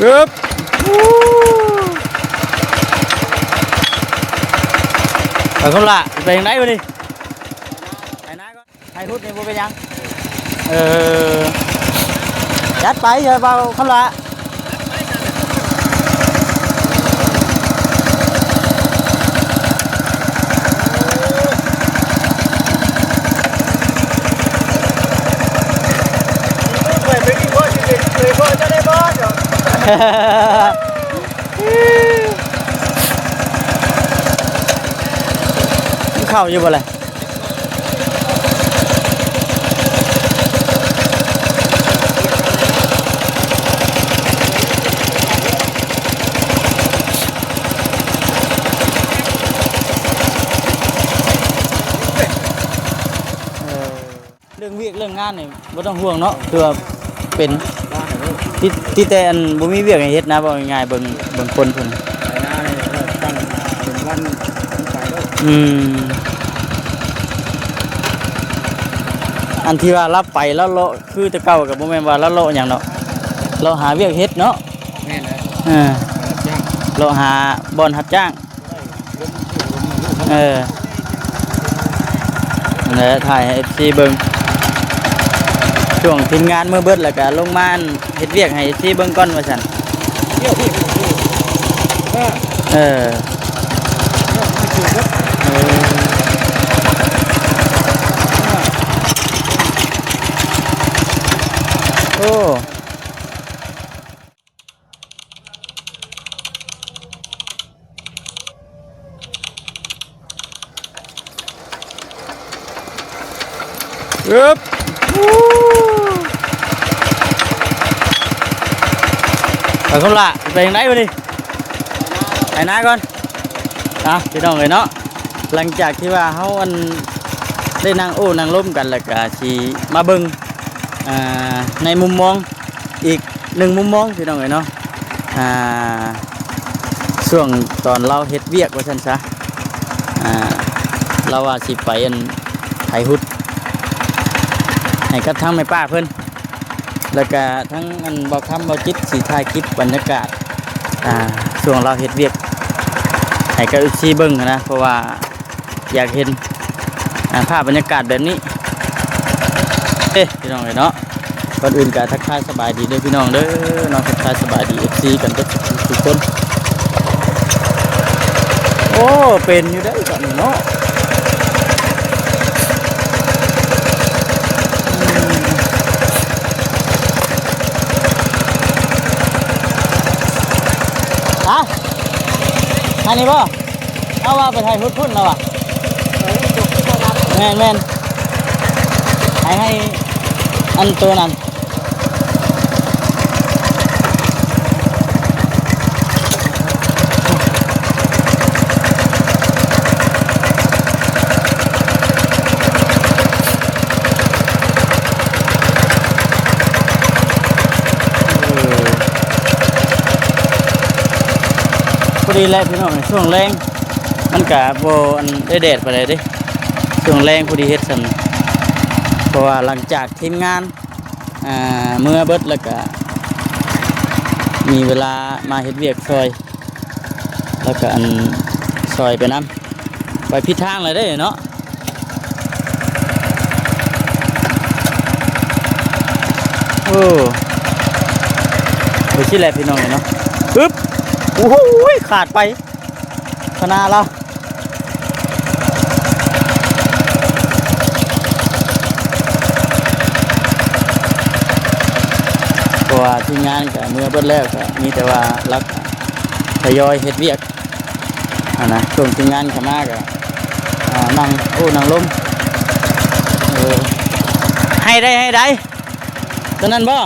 ອຶບ ເອົາ ຄຳຫຼ້າ ຊິໄປທາງໃດບັດນີ້? ໄປນາກ່ອນ ໄປພຸດນີ້ບໍ່ເປັນຫຍັງ. ເອີ ຈັດໄປ ຢ່າເວົ້າຄຳຫຼ້າ. ເຂົ້າຢູ່ບໍ່ລະ? ເອີ ເລື່ອງວຽກເລື່ອງງານນີ້ບໍ່ຕ້ອງຫ່ວງເນາະ ຄືວ່າເປັນ ຕິ ຕິແຕ່ອັນບໍ່ມີວຽກໃຫ້ເຮັດນະ ເວົ້າງ່າຍໆ ເບິ່ງ ເບິ່ງຄົນພຸ້ນ ໄປນານີ້ເລີກຕັ້ງເປັນວັນ ວັນໄປໂລດ. ອືມ ອັນທີ່ວ່າລາວໄປລາວເລາະຄືແຕ່ເກົ່າ ກໍບໍ່ແມ່ນວ່າລາວເລາະຫຍັງດອກ ເລາະຫາວຽກເຮັດເນາະ. ແມ່ນແຫຼະ ເອີ ຮັບຈ້າງ ເລາະຫາບ່ອນຮັບຈ້າງ. ເອີ ນັ້ນແຫຼະ ຖ່າຍໃຫ້ເອັຟຊີເບິ່ງ ຊ່ວງທີມງານເມືອເບິດ ແລ້ວກະລົງມາເຮັດວຽກໃຫ້ເອັຟຊີເບິ່ງກ່ອນວ່າຊັ້ນ. ເອີ ເອີ ໂອ້. ອຶບ ເອົາ ຄຳຫຼ້າ ໄປທາງໃດບັດນີ້? ໄປນາກ່ອນ ອ່ະ ພີ່ນ້ອງເອີຍເນາະ ຫຼັງຈາກທີ່ວ່າເຮົາ ອັນ ໄດ້ນັ່ງໂອ້ນັ່ງລົມກັນ ແລ້ວກະຊິມາເບິ່ງ ອ່າ ໃນມຸມມອງ ອີກໜຶ່ງມຸມມອງ ພີ່ນ້ອງເອີຍເນາະ ອ່າ ຊ່ວງຕອນລາວເຮັດວຽກວ່າຊັ້ນຊະ ອ່າ ລາວວ່າຊິໄປ ອັນ ໄຖຫຸດໃຫ້ກັບທາງແມ່ປ້າເພິ່ນ ແລ້ວກະທັງ ອັນ ບ່າວຄຳ ບ່າວຈິດ ຊິຖ່າຍຄລິບບັນຍາກາດ ອ່າ ຊ່ວງລາວເຮັດວຽກໃຫ້ກັບເອັຟຊີເບິ່ງຫັ້ນນະ ເພາະວ່າ ຢາກເຫັນ ອ່າ ພາບບັນຍາກາດແບບນີ້ ເດ້ ພີ່ນ້ອງເອີຍເນາະ. ກ່ອນອື່ນກໍທັກທາຍສະບາຍດີເດີພີ່ນ້ອງເດີເນາະ ທັກທາຍສະບາຍດີເອັຟຊີກັນເບິດທຸກຄົນ. ໂອ້ ເປັນຢູ່ເດ້ບັດນີ້ເນາະ ອືມ ຮະ ອັນນີ້ບໍ່? ເອົາວ່າໄປຖ່າຍຮຸດພຸ້ນແລ້ວວ່າ ແມ່ນໆ ໃຫ້ໃຫ້ອັນໂຕນັ້ນ ເອີ ພໍດີແຫຼະພີ່ນ້ອງ ຊ່ວງແລງ ມັນກະບໍ່ ອັນ ໄດ້ແດດປານໃດເດ້ ຊ່ວງແລງພໍດີເຮັດຊັ້ນ ເພາະວ່າຫຼັງຈາກທີມງານ ອ່າ ເມືອເບິດ ແລ້ວກະມີເວລາມາເຮັດວຽກຊ່ອຍ ແລ້ວກະ ອັນ ຊ່ອຍໄປນຳ ໄປຜິດທາງແລ້ວເດ້ເນາະ. ໂອ້ ໄປຊີ້ແຫຼະພີ່ນ້ອງເນາະ ປຶບ ໂອ້ໂຫ ຂາດໄປ ຄະນະລາວ ເພາະວ່າທີມງານກະເມືອເບິດແລ້ວ ກະມີແຕ່ວ່າລັກທະຍອຍເຮັດວຽກຫັ້ນນະ ຊ່ວງທີມງານເຂົ້າມາກະ ອ່າ ນັ່ງໂອ້ນັ່ງລົມ ເອີ ໃຫ້ໄດ້ ໃຫ້ໄດ້ ຕົວນັ້ນບໍ່?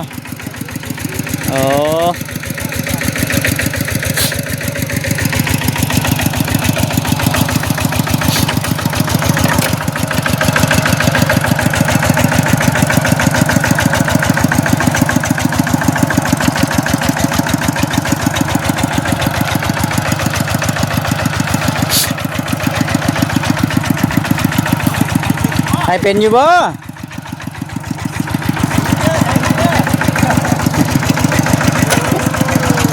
ໂອ້ ໃຜເປັນຢູ່ບໍ່? ໂອ້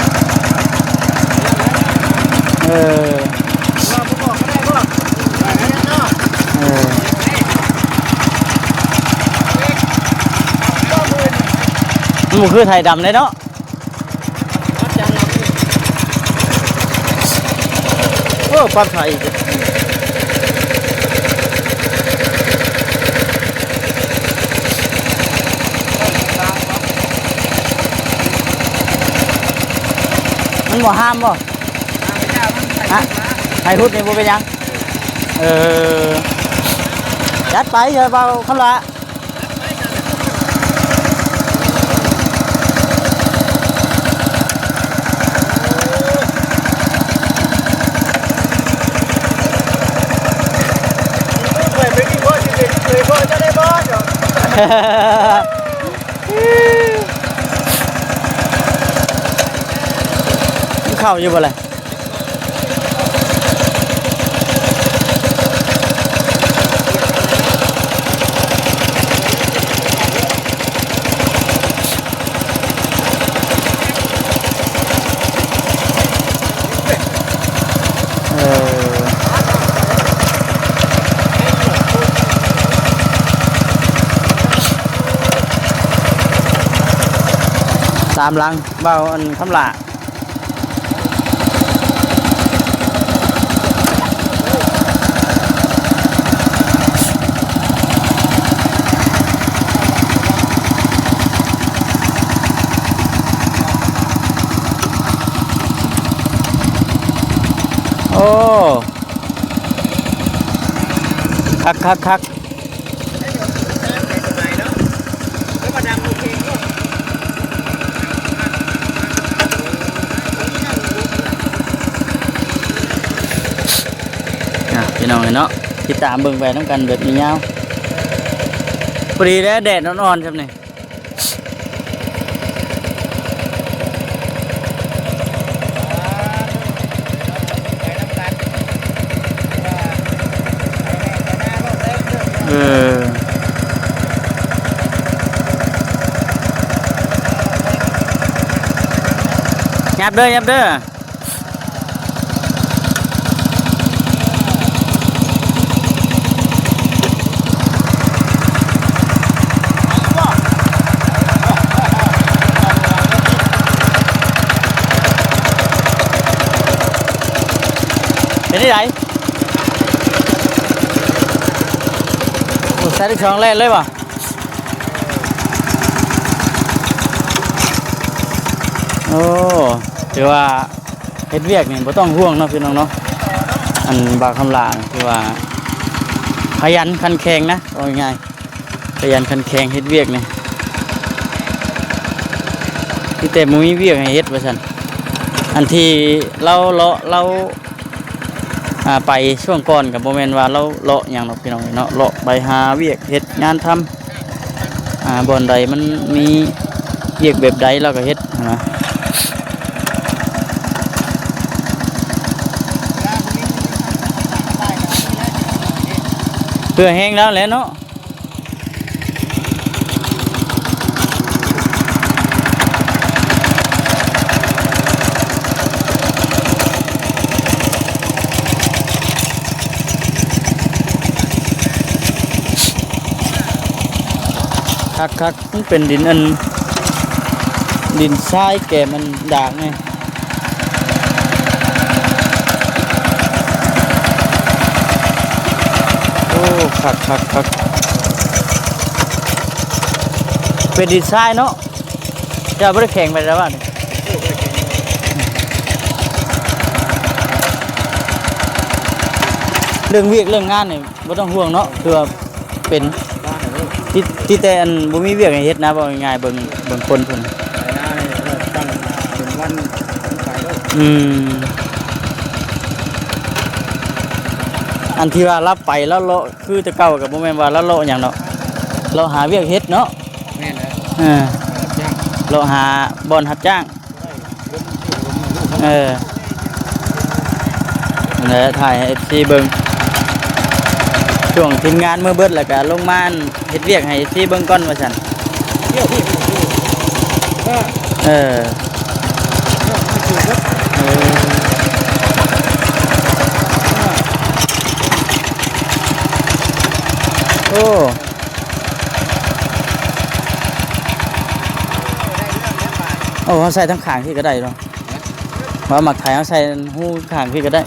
ເອີ ເອີ ມັນບໍ່ຄືໄຖດຳເດ້ເນາະ. ໂອ້ ປັບໄຖອີກ ມັນບໍ່ຫ້າມບໍ່? ຮະ? ໄຖຮຸດນີ້ບໍ່ເປັນຫຍັງ? ເອີ ຈັດໄປ ເອີ ເບົາຄຳຫຼ້າ. ເຂົ້າຢູ່ບໍ່ລະ? ເອີ ຕາມຫຼັງເບົາອັນຄຳຫຼ້າ. ໂອ້ ຄັກໆໆ. ອ່ະ ພີ່ນ້ອງເອີຍເນາະ ຕິດຕາມເບິ່ງໄປນຳກັນແບບຍາວໆ. ພໍດີແລ້ວ ແດດອ່ອນໆ ຊ່ຳນີ້. ເອີ ຫຍັບເດີ ຫຍັບເດີ. ເປັນຈັ່ງໃດ? ໂອ້ ໃສ່ເລກສອງແລ່ນເລີຍບໍ່? ໂອ້ ຖືວ່າເຮັດວຽກນີ້ບໍ່ຕ້ອງຫ່ວງເນາະ ພີ່ນ້ອງເນາະ. ອັນບ່າວຄຳຫຼ້ານີ້ຖືວ່າຂະຫຍັນຂັນແຂງນະ ເວົ້າງ່າຍໆ ຂະຫຍັນຂັນແຂງເຮັດວຽກນີ້ ມີແຕ່ບໍ່ມີວຽກໃຫ້ເຮັດວ່າຊັ້ນ. ອັນທີ່ລາວເລາະ ລາວ ອ່າ ໄປຊ່ວງກ່ອນກໍບໍ່ແມ່ນວ່າລາວເລາະຫຍັງດອກ ພີ່ນ້ອງເນາະ, ເລາະໄປຫາວຽກເຮັດງານທຳ ອ່າ ບ່ອນໃດມັນມີວຽກແບບໃດລາວກໍເຮັດຫັ້ນນະ. ເພື່ອແຮງລາວແຫຼະເນາະ. ຄັກໆ ມັນເປັນດິນອັນ ດິນຊາຍແກມອັນດາກນີ້. ໂອ້ ຄັກໆໆ ເປັນດິນຊາຍເນາະ. ເຈົ້າບໍ່ໄດ້ແຂງໄປແລ້ວວ່ານີ້ ເລື່ອງວຽກເລື່ອງງານນີ້ບໍ່ຕ້ອງຫ່ວງເນາະ ຄືວ່າເປັນ ຕິດ ຕິດແຕ່ອັນບໍ່ມີວຽກໃຫ້ເຮັດນະ ເວົ້າງ່າຍໆ ເບິ່ງ ເບິ່ງຄົນພຸ້ນ. ອືມ ອັນທີ່ວ່າລາວໄປລາວເລາະ ຄືແຕ່ເກົ່າກໍບໍ່ແມ່ນວ່າລາວເລາະຫຍັງດອກ ເລາະຫາວຽກເຮັດເນາະ. ແມ່ນແລ້ວ ເອີ ຮັບຈ້າງ ເລາະຫາບ່ອນຮັບຈ້າງ. ເອີ ນັ້ນແຫຼະ ຖ່າຍໃຫ້ເອັຟຊີເບິ່ງ ຊ່ວງທີມງານເມືອເບິດ ແລ້ວກະລົງມາເຮັດວຽກໃຫ້ເອັຟຊີເບິ່ງກ່ອນວ່າຊັ້ນ. ເອີ ເອີ ເອີ. ໂອ້ ໂອ້ ເຮົາໃສ່ທາງຂ້າງພີ້ກໍໄດ້ເນາະ. ວ່າໝາກໄຂ່ເຮົາໃສ່ຮູຂ້າງພີ້ກໍໄດ້.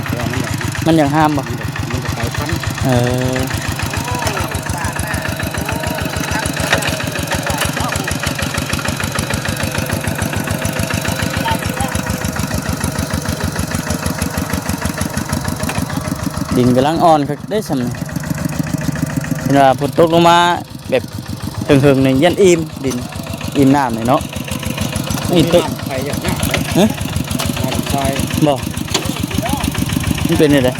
ເອີ ມັນຢາກ ມັນຢາກຫ້າມບໍ່? ມັນຢາກ ມັນຢາກໄກພັນ. ເອີ ດິນກຳລັງອ່ອນຄັກເດ້ຊ່ຳນີ້. ເຫັນວ່າຝົນຕົກລົງມາ ແບບເຫິງໆນີ້ຢ້ານອີ່ມດິນ ອີ່ມນ້ຳນີ້ເນາະ. ນີ້ຕົກ ນ້ຳໄປຢາກຍາກເດ້. ຮະ? ນ້ຳຊາຍ ບໍ່? ມັນເປັນຈັ່ງໃດ?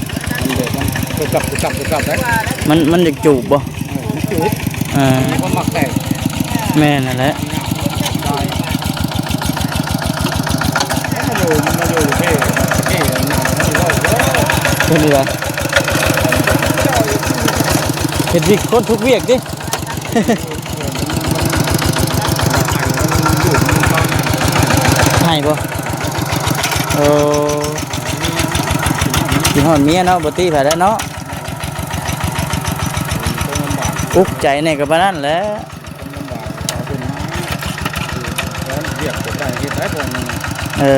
ມັນແບບ ມັນກຸບກັບ ກຸບກັບ ກຸບກັບເດ້. ມັນ ມັນຢາກຈູບບໍ່? ເອີ ມັນຈູບ. ເອີ ມັນມັກແຕກ. ແມ່ນຫັ້ນແຫຼະ. ເປັນຈັ່ງໃດ? ເຮັດວຽກຄົນທຸກວຽກຕິ. ໃຫ້ບໍ່? ໂອ້ ຄິດຮອດເມຍເນາະ ບໍ່ຕິໃຜແລ້ວເນາະ. ອຸກໃຈແດ່ກໍປານນັ້ນແຫຼະ. ເອີ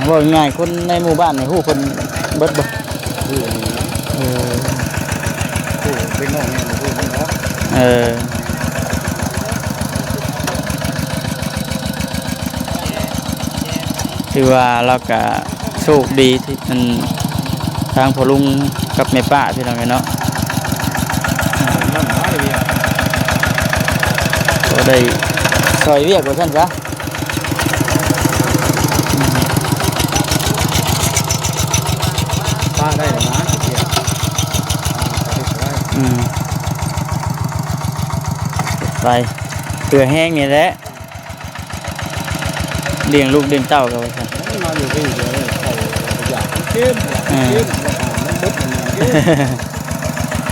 ເວົ້າງ່າຍໆ ຄົນໃນໝູ່ບ້ານນີ້ຮູ້ເພິ່ນເບິດບໍ່? ຮູ້. ເອີ ເອີ ຖືວ່າລາວກະ ໂຊກດີທີ່ອັນທາງພໍ່ລຸງກັບແມ່ປ້າພີ່ນ້ອງເອີຍເນາະ ກໍໄດ້ຊ່ອຍວຽກວ່າຊັ້ນຊະ. ປະໄດ້ແລ້ວນະ ອືມ ໄປ ເພື່ອແຮງນີ້ແຫຼະ. ລ້ຽງລູກລ້ຽງເຕົ້າກໍວ່າຊັ້ນ ມັນມາຢູ່ທີ່ດຽວເລີຍ ເຂົາຢາກກິນ ຢາກກິນ ເອີ ມັນເບິດ ມັນກິນ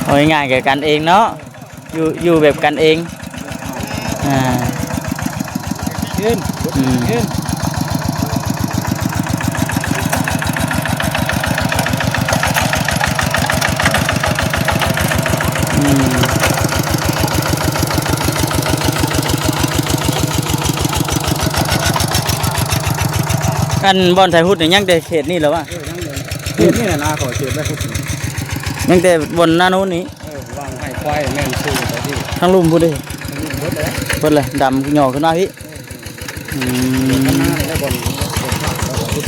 ເອົາງ່າຍໆ ກໍກັນເອງເນາະ ຢູ່ ຢູ່ແບບກັນເອງ ອ່າ ກິນ ອືມ ກິນ. ອືມ ອັນບ່ອນໄຖຫຸດນີ້ຍັງແຕ່ເຂດນີ້ແຫຼະວະ? ເອີ ຍັງເລີຍ ເຂດນີ້ແຫຼະນາ ເຂົາເຂດໄວ້ຫຸດນີ້ ຍັງແຕ່ບ່ອນນາໂນນນີ້ ເອີ ວາງໄຮ່ຄວາຍແມ່ນຊື່ໄປທີ່ ທາງລຸ່ມພຸ້ນເດ້ ທາງລຸ່ມເບິດແລ້ວ ເບິດແລ້ວ ດຳຫຍໍ້ຂຶ້ນມາພີ້. ອືມ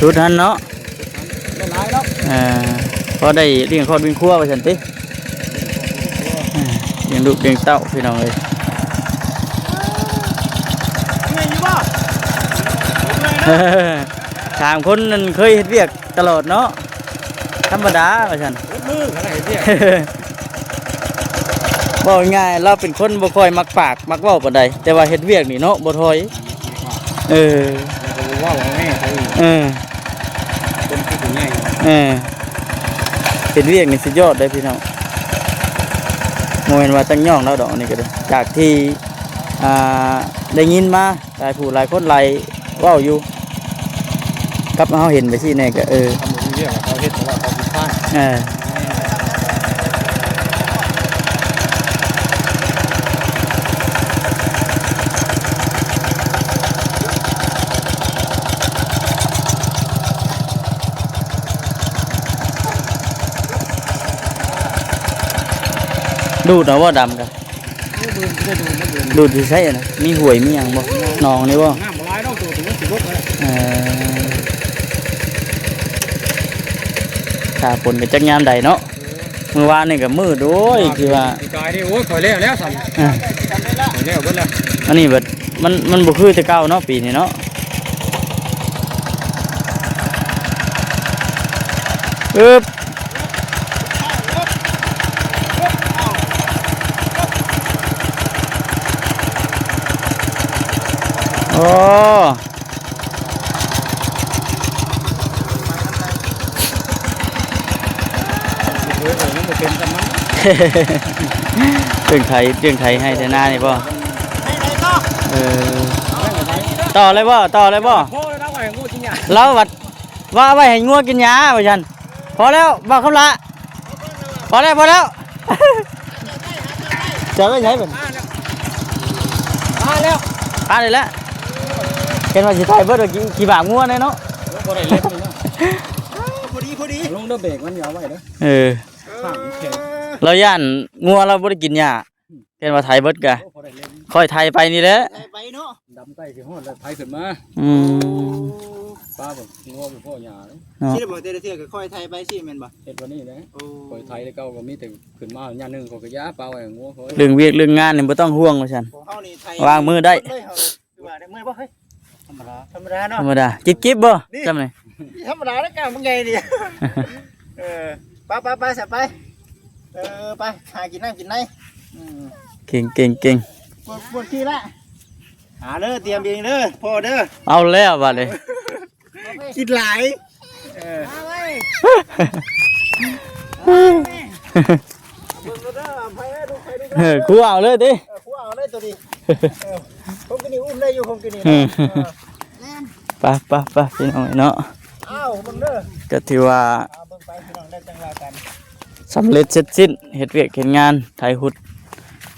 ສຸດຫັ້ນເນາະ ເອີ ພໍໄດ້ລ້ຽງຄອບລ້ຽງຄົວວ່າຊັ້ນຕິ ເອີ ລ້ຽງລູກລ້ຽງເຕົ້າພີ່ນ້ອງເອີຍ. ສາມຄົນນັ້ນເຄີຍເຮັດວຽກຕະຫຼອດເນາະ ທຳມະດາວ່າຊັ້ນ ເບິດມື້ກໍໄດ້ເຮັດວຽກ. ເວົ້າງ່າຍໆ ລາວເປັນຄົນບໍ່ຄ່ອຍມັກປາກມັກເວົ້າປານໃດ ແຕ່ວ່າເຮັດວຽກນີ້ເນາະ ບໍ່ຖອຍ ເອີ ແລ້ວກໍບໍ່ເວົ້າແນ່ໄປອີກ ເອີ ຄົນຄືຜູ້ໃຫຍ່ ເອີ ເຮັດວຽກນີ້ສຸດຍອດເດ້ພີ່ນ້ອງ ບໍ່ແມ່ນວ່າຕັ້ງຍ້ອງລາວດອກ ອັນນີ້ກໍໄດ້ ຈາກທີ່ ອ່າ ໄດ້ຍິນມາ ຫຼາຍຜູ້ຫຼາຍຄົນຫຼາຍເວົ້າຢູ່ ກັບເຮົາເຫັນໄປຊີ້ແນ່ກໍ ເອີ ຄັນບໍ່ມີວຽກເຂົາເຮັດ ແຕ່ວ່າເຂົາຂີ້ຄ້ານ ເອີ ດູດເອົາບໍ່ ດຳກະ? ໂອ້ ບໍ່ໄດ້ດູດ ບໍ່ໄດ້ດູດ ດູດຢູ່ໃສນະ? ມີຫ້ວຍມີຫຍັງບໍ່? ໜອງນີ້ບໍ່? ນ້ຳບໍ່ຫຼາຍດອກ ໂຕ ໂຕມັນຊິເບິດແລ້ວ. ເອີ ຖ້າຝົນກໍຈັກຍາມໃດເນາະ. ເອີ ມື້ວານນີ້ກໍມືດ ໂອ້ຍ ຄືວ່າ ປີກາຍນີ້ ໂອ້ຍ ຂ້ອຍແລ້ວແລ້ວຊັ້ນ ເອີ ຂ້ອຍແລ້ວເບິດແລ້ວ. ອັນນີ້ແບບ ມັນ ມັນບໍ່ຄືແຕ່ເກົ່າເນາະ ປີນີ້ເນາະ. ອຶບ ໂອ້ ເລື່ອງໄຖ ເລື່ອງໄຖໄຮ່ໄຖນານີ້ບໍ່? ເອີ ຕໍ່ເລີຍບໍ່? ຕໍ່ເລີຍບໍ່? ລາວວ່າ ວ່າໄວ້ໃຫ້ງົວກິນຫຍ້າວ່າຊັ້ນ. ພໍແລ້ວ ບ່າວຄຳຫຼ້າ ພໍແລ້ວ ພໍແລ້ວ ຈະໄປໃສບັດນີ້? ມາແລ້ວ ມາແລ້ວ ມາໄດ້ແລ້ວ ເຫັນວ່າຊິຖ່າຍເບິດ ວ່າຂີ້ ຂີ້ບາບງົວແນ່ເນາະ ບໍ່ໄດ້ເລັບເລີຍເນາະ ພໍດີ ພໍດີ ລົງເດີ ເບຣກມັນຢ່າໄວ້ເດີ ເອີ ຂ້າງແຂງ ລາວຢ້ານງົວລາວບໍ່ໄດ້ກິນຫຍ້າ ເຫັນວ່າໄຖເບິດກະ ໂອ້ ພໍໄດ້ເລັມ ຂ້ອຍໄຖໄປນີ້ແຫຼະ ໄຖໄປເນາະ ດຳໃກ້ຊິຮອດແລ້ວ ໄຖຂຶ້ນມາ ອືມ ໂອ້ ປ້າບອກງົວບໍ່ພໍຫຍ້າເລີຍ ເນາະ ຊິໄດ້ບອກແຕ່ລະເທື່ອກໍຄ່ອຍໄຖໄປຊີ້ແມ່ນບໍ່? ເຮັດວ່ານີ້ແຫຼະ ໂອ້ ຂ້ອຍໄຖແຕ່ເກົ່າກໍມີແຕ່ຂຶ້ນມາຢ່າງໜຶ່ງ ຂ້ອຍກໍຢ່າປະໄວ້ງົວຂ້ອຍ ເລື່ອງວຽກເລື່ອງງານນີ້ບໍ່ຕ້ອງຫ່ວງວ່າຊັ້ນ ຂອງເຮົານີ້ໄຖ ວາງມືໄດ້ ເບິດເລີຍເຮົາ ຄືວ່າໄດ້ເມື່ອຍບໍ່ເຮີ້ຍ? ທຳມະດາ ທຳມະດາເນາະ ທຳມະດາ ຈິບໆບໍ່ ນີ້ ຊ່ຳນີ້ ທຳມະດາແລ້ວກ້າມບັກໃຫຍ່ນີ້ ເອີ ໄປໆໆ ຊະໄປ ເອີ ໄປຫາກິນນ້ຳກິນໃນ ອືມ ເກັ່ງໆໆ ປວດ ປວດຂີ້ລະ ຫາເດີ ຕຽມເອງເດີ ພໍ່ເດີ ເອົາແລ້ວບາດນີ້ ກິນຫຼາຍ ເອີ ມາເວີຍ ເບິ່ງເດີ ໃຜເອີຍ ລູກໃຜລູກ ເອີ ເດີ ກູເອົາເລີຍຕິ ເອີ ກູເອົາເລີຍໂຕນີ້ ເອີ ຄົງກິນນີ້ອຸ້ມໄດ້ຢູ່ ຄົງກິນນີ້ ອືມ ເອີ ໄປໆໆ ພີ່ນ້ອງເນາະ ອ້າວ ເບິ່ງເດີ ກໍຖືວ່າ ເອົາເບິ່ງໄປພີ່ນ້ອງ ໄດ້ຈັ່ງວ່າກັນ ສຳເລັດເສັດສິ້ນ ເຮັດວຽກເຮັດງານ ໄຖຫຸດ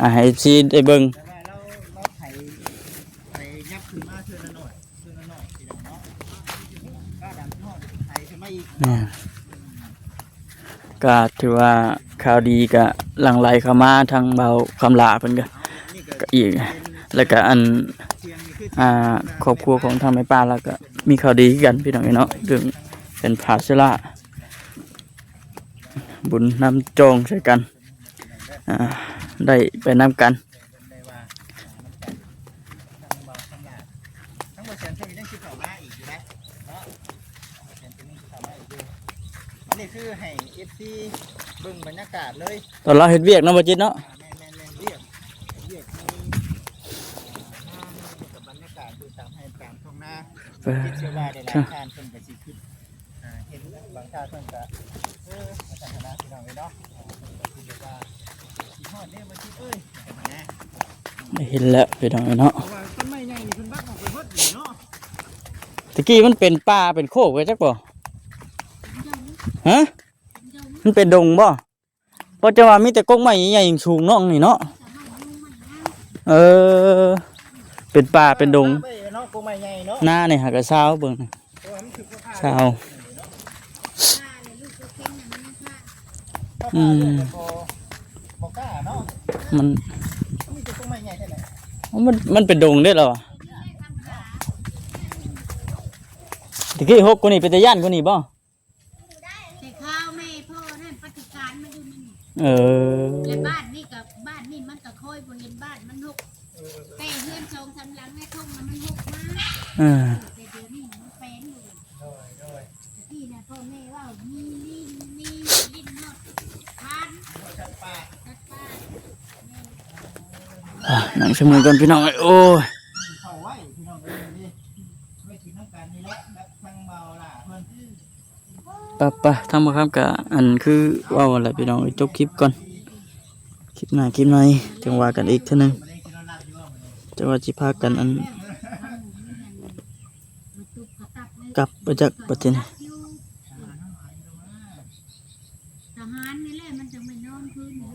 ອ່າ ໃຫ້ເອັຟຊີໄດ້ເບິ່ງ ແຕ່ວ່າລາວ ລາວໄຖ ໄຖຍັບຂຶ້ນມາເທື່ອລະໜ້ອຍ ເທື່ອລະໜ້ອຍ ພີ່ນ້ອງເນາະ ກ້າດຳຮອດໄຖຂຶ້ນມາອີກ ແມ່ນ ກໍຖືວ່າຂ່າວດີກໍຫຼັ່ງໄຫຼເຂົ້າມາທາງບ່າວຄຳຫຼ້າເພິ່ນກໍ ກໍອີກ ແລ້ວກໍອັນ ອ່າ ຄອບຄົວຂອງທາງແມ່ປ້າລາວກໍມີຂ່າວດີຄືກັນພີ່ນ້ອງເອີຍເນາະ ເລື່ອງເປັນພາສາລະ ບຸນນຳຈອງໃສ່ກັນ ອ່າ ໄດ້ໄປນຳກັນ ອັນນີ້ຄືໃຫ້ເອັຟຊີເບິ່ງບັນຍາກາດເລີຍ ຕອນລາວເຮັດວຽກເນາະ ບໍ່ຈິດເນາະ ແມ່ນໆໆ ວຽກ ວຽກໃນ ອ່າ ງານ ແລ້ວກໍບັນຍາກາດຢູ່ຕາມໄຮ່ຕາມທົ່ງນາ ເອີ ຄິດເຊື່ອວ່າຫຼາຍໆທ່ານເພິ່ນກໍຊິຄິດ ອ່າ ເຫັນບາງທ່ານເພິ່ນກໍ ເອີ ວ່າຊັ້ນນະ ພີ່ນ້ອງເອີຍເນາະ ເອີ ກໍຄືແບບວ່າ ຊິຮອດເດ້ບໍ່ຈິດເອີຍ ວ່າຊັ້ນນະ ໄດ້ເຫັນແລ້ວພີ່ນ້ອງເອີຍເນາະ ເພາະວ່າຕົ້ນໄມ້ໃຫຍ່ນີ້ເພິ່ນບັກອອກໄປເບິດເລີຍເນາະ ຕະກີ້ມັນເປັນປ່າເປັນໂຄກໄວ້ຈັກບໍ່ ຮະ ມັນເປັນດົງບໍ່? ບໍ່ ຈະວ່າມີແຕ່ກົກໄມ້ໃຫຍ່ໆ ສູງເນາະ ນີ້ເນາະ ເອີ ເປັນປ່າເປັນດົງ ເນາະ ກົກໄມ້ໃຫຍ່ເນາະ ໜ້ານີ້ຫາກະຊາວເບິ່ງ ຊາວ ອືມ ບໍ່ກ້າເນາະ ມັນ ມີແຕ່ກົກໄມ້ໃຫຍ່ແທ້ແຫຼະ ມັນ ມັນເປັນດົງເດ້ລາວ ຕະກີ້ຫົກກວ່ານີ້ ເປັນຕາຢ້ານກວ່ານີ້ບໍ່? ແຕ່ຄາວແມ່ພໍ່ນັ້ນປະຕິການມາຢູ່ນີ້ ເອີ ແລະບ້ານນີ້ກໍ ບ້ານນີ້ມັນກໍຄ່ອຍບໍ່ເຫັນບ້ານມັນຮົກ ແຕ່ເຮືອນສອງສາມຫຼັງໃນທົ່ງນະມັນຮົກມາ ເອີ ແຕ່ດຽວນີ້ມັນແປນຢູ່ ໂດຍ ໂດຍ ແຕ່ກີ້ນະພໍ່ແມ່ເວົ້າມີລີ້ ມີລີ້ ລີ້ຮອດ ຜ່ານ ສັດປ່າ ສັດປ່າ ແມ່ນ ອ່າ ນັ່ງສະເໝີກ່ອນພີ່ນ້ອງເອີຍ ໂອ້ຍ ເຂົ້າໄວ້ພີ່ນ້ອງເອີຍ ໄວ້ກິນນຳກັນນີ້ແຫຼະ ກັບທາງບ່າວຫຼ້າເພິ່ນ ປະ ປະ ທາງບ່າວຄຳກະ ອັນ ຄືເວົ້າຫັ້ນແຫຼະພີ່ນ້ອງເອີຍ ຈົບຄລິບກ່ອນ ຄລິບໜ້າຄລິບໃນຈັ່ງວ່າກັນອີກເທື່ອໜຶ່ງ ຈັ່ງວ່າຊິພາກັນ ອັນ ກັບໄປຈັກບັດທີນີ້ ທະຫານນີ້ແຫຼະ ມັນຈັ່ງໄປນອນຄືນຢູ່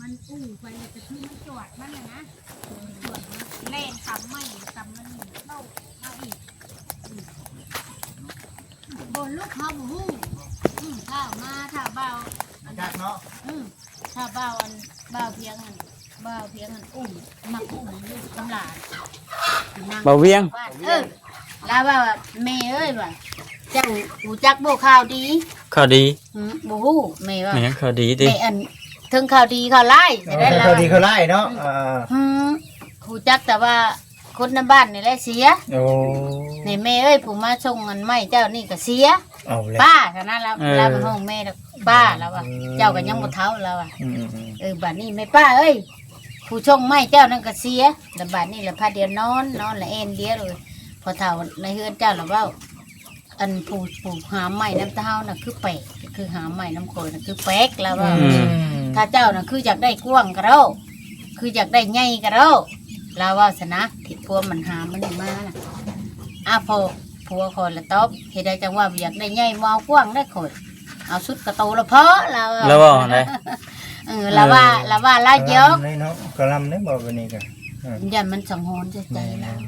ມັນອູ້ໄປແລ້ວກະຄືມັນຈອດມັນແຫຼະນະ ມັນຈອດມັນແລ່ນຕຳໄມ້ຕຳມັນເວົ້າມາອີກ ອືມ ບໍ່ລຸກເຮົາບໍ່ຮູ້ ອືມ ຖ້າມາ ຖ້າບ່າວ ບໍ່ຈັກເນາະ ອືມ ຖ້າບ່າວ ອັນ ບ່າວພຽງຫັ້ນ ບ່າວພຽງຫັ້ນ ອຸ້ມ ມັກອຸ້ມຢູ່ຄຳຫຼ້າ ບ່າວວຽງ ເອີ ລາວວ່າ ແມ່ເອີຍວ່າ ເຈົ້າຮູ້ຈັກບໍ່ຂ່າວດີ? ຂ່າວດີ? ຫື ບໍ່ຮູ້ ແມ່ວ່າ ແມ່ຫຍັງຂ່າວດີຕິ? ແມ່ ອັນ ເທິງຂ່າວດີຂ່າວຮ້າຍ ເອີ ແຕ່ລາວ ຂ່າວດີຂ່າວຮ້າຍເນາະ ເອີ ຫື ຮູ້ຈັກແຕ່ວ່າຄົນໃນບ້ານນີ້ແຫຼະເສຍ ໂອ້ ນີ້ແມ່ເອີຍ ຜູ້ມາສົ່ງອັນໄມ້ເຈົ້ານີ້ກໍເສຍ ເອົາແລ້ວ ປ້າ ຊັ້ນນະ ລາວ ເອີ ລາວມາຮ້ອງແມ່ ປ້າ ລາວວ່າ ອືມ ເຈົ້າກໍຍັງບໍ່ເຖົ້າ ລາວວ່າ ອືມໆໆ ເອີ ບາດນີ້ແມ່ປ້າເອີຍ ຜູ້ສົ່ງໄມ້ເຈົ້ານັ້ນກໍເສຍ ລະບາດນີ້ລະພາດຽວນອນ ນອນລະແອ່ນດຽວເລີຍ ພໍ່ເຖົ້າໃນເຮືອນເຈົ້າລະເວົ້າ ອັນຜູ້ ຜູ້ຫາມໄມ້ນຳຕາເຮົານະຄືແປກ ຄືຫາມໄມ້ນຳຂ້ອຍນະຄືແປກ ລາວວ່າ ອືມ ຖ້າເຈົ້ານະຄືຢາກໄດ້ກວ້າງກະເດ້າ ຄືຢາກໄດ້ໃຫຍ່ກະເດ້າ ລາວວ່າຊັ້ນນະ ທີ່ພວມມັນຫາມມັນມານະ ອາ ພໍ່ ຜົວຂ້ອຍລະຕອບ ເຮັດໃດຈັ່ງວ່າບໍ່ຢາກໄດ້ໃຫຍ່ ບໍ່ເອົາກວ້າງໄດ໋ຂ້ອຍ ເອົາສຸດກະໂຕລະພໍລາວວ່າ ລາວເວົ້າຫັ້ນໃດ໋ ເອີ ລາວວ່າ ລາວວ່າລາວຢອກ ກະລຳເນາະ ກະລຳເດ້ບໍ່ ບາດນີ້ກະ ຢ້ານມັນສັງຫອນໃສ່ໃຈລາວ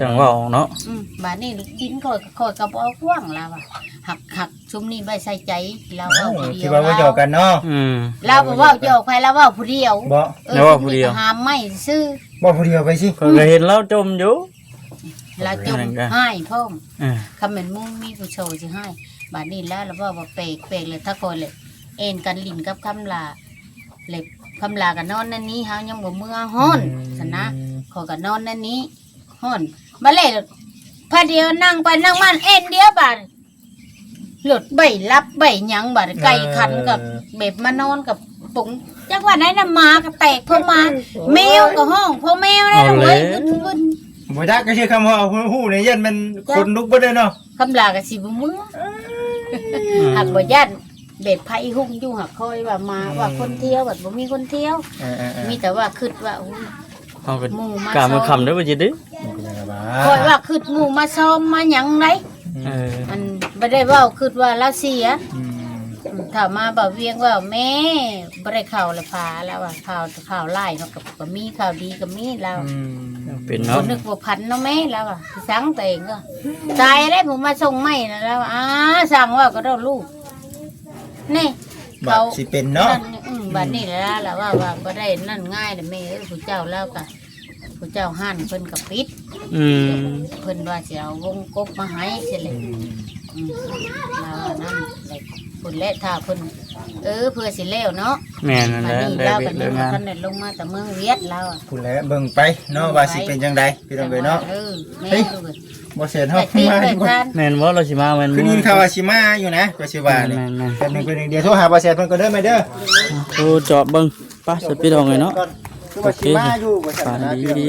ຈັ່ງເວົ້າເນາະ ອືມ ບາດນີ້ດິນຂ້ອຍ ຂ້ອຍກະບໍ່ເອົາກວ້າງລາວວ່າ ຫັກ ຫັກຊຸມນີ້ໄວ້ໃສ່ໃຈ ລາວເວົ້າຜູ້ດຽວ ທີ່ວ່າເວົ້າຢອກກັນເນາະ ອືມ ລາວບໍ່ເວົ້າຢອກໃຜ ລາວເວົ້າຜູ້ດຽວ ບໍ່ ເອີ ລາວເວົ້າຜູ້ດຽວ ຫາມໄມ້ຊື່ ເວົ້າຜູ້ດຽວໄປຊິ ຂ້ອຍກະເຫັນລາວຈົ່ມຢູ່ ລາວຈົ່ມຮ້າຍພ້ອມ ເອີ ຄັນແມ່ນໝູ່ມີຜູ້ຊ່ອຍຊິຮ້າຍ ບາດນີ້ລາວລະເວົ້າວ່າແປກ ແປກແລ້ວ ຖ້າຂ້ອຍແຫຼະແອ່ນກັນຫຼິ້ນກັບຄຳຫຼ້າ ແລ້ວຄຳຫຼ້າກະນອນໃນນີ້ ເຮົາຍັງບໍ່ເມືອ ຮ້ອນ ອືມ ຊັ້ນນະ ຂ້ອຍກະນອນໃນນີ້ ຮ້ອນ ບາດແລ້ວ ພາດຽວນັ່ງໄປນັ່ງມາ ເອັນດຽວບາດ ລົດໃບລັບໃບຫຍັງບາດ ໄກ່ຂັນກັບ ເອີ ແບບມານອນກັບປຸງ ຈັກວ່າໄດ໋ນະ ໝາກະແຕກເພາະໝາ ແມວກະຮ້ອງເພາະແມວ ເອົາແລ້ວ ເວີ້ຍ ບໍ່ຈັກກະຊິຄຳເວົ້າຮູ້ນີ້ ຢ້ານແມ່ນ ຈັກ ຂົນລຸກເບິດເລີຍເນາະ ຄຳຫຼ້າກະຊິບໍ່ເມືອ ເອີ ຫາກບໍ່ຢ້ານ ແບບໄພຮຸ່ງຢູ່ ຫາກຂ້ອຍວ່າມາ ອືມ ວ່າຄົນທ່ຽວ ບັດບໍ່ມີຄົນທ່ຽວ ເອີໆໆ ມີແຕ່ວ່າຄິດວ່າ ໂອ້ຍ ເຮົາກະ ໝູ່ມາ ກະມື້ຄ່ຳເດີ ບໍ່ຈິດເດ້ ຂ້ອຍວ່າຄິດໝູ່ມາຊ້ອມມາຫຍັງໄດ໋ ເອີ ອັນບໍ່ໄດ້ເວົ້າ ຄິດວ່າລາວເສຍ ອືມ ຖ້າມາບ່າວວຽງວ່າ ແມ່ ບໍ່ໄດ້ເຂົ້າລະພາ ລາວວ່າ ຂ່າວ ຂ່າວຮ້າຍມັນກະ ກະມີ ຂ່າວດີກະມີ ລາວ ອືມ ເປັນເນາະ ບໍ່ນຶກບໍ່ຝັນເນາະແມ່ ລາວວ່າ ຊິສັງໂຕເອງກະ ຕາຍແລ້ວ ຜູ້ມາສົ່ງໄມ້ນະ ລາວວ່າ ອາ ຊ່າງເວົ້າກະໂດດລູກ ນີ້ ບາດ ເຂົາ ຊິເປັນເນາະ ນັ້ນ ອືມ ອືມ ບາດນີ້ລະ ລາວວ່າ ວ່າບໍ່ໄດ້ນັ້ນງ່າຍດອກແມ່ເອີຍ ຜູ້ເຈົ້າລາວກະ ຜູ້ເຈົ້າຮ້ານເພິ່ນກະປິດ ອືມ ເພິ່ນວ່າຊິເອົາວົງກົບມາໃຫ້ຊີ້ແຫຼະ ອືມ ອືມ ລາວວ່ານັ້ນແຫຼະ ພຸ້ນແຫຼະ ຖ້າເພິ່ນ ເອີ ເພື່ອຊິແລ້ວເນາະ ແມ່ນນັ້ນແຫຼະ ບາດນີ້ລາວກະຍັງບໍ່ທັນໄດ້ລົງມາແຕ່ເມືອງຫວຽດລາວ ພຸ້ນແຫຼະ ເບິ່ງໄປເນາະ ເບິ່ງໄປ ວ່າຊິເປັນຈັ່ງໃດ ພີ່ນ້ອງເອີຍເນາະ ເອີ ແມ່ນ ເຮີ້ຍ ບໍ່ແສນ ເຮົາມາຢູ່ ແມ່ນບໍ່ ລາວຊິມາແມ່ນ ຄືຍິນຂ່າວວ່າຊິມາຢູ່ນະ ກະຊິວ່ານີ້ ແມ່ນໆໆ ແປັບໜຶ່ງ ແປັບໜຶ່ງ ດຽວໂທຫາບ່າວແສນເພິ່ນກ່ອນເດີແມ່ເດີ ໂອ້ ຈອບເບິ່ງ ໄປ ສະພີ່ນ້ອງເອີຍເນາະ ໂອເຄ ສະບາຍດີ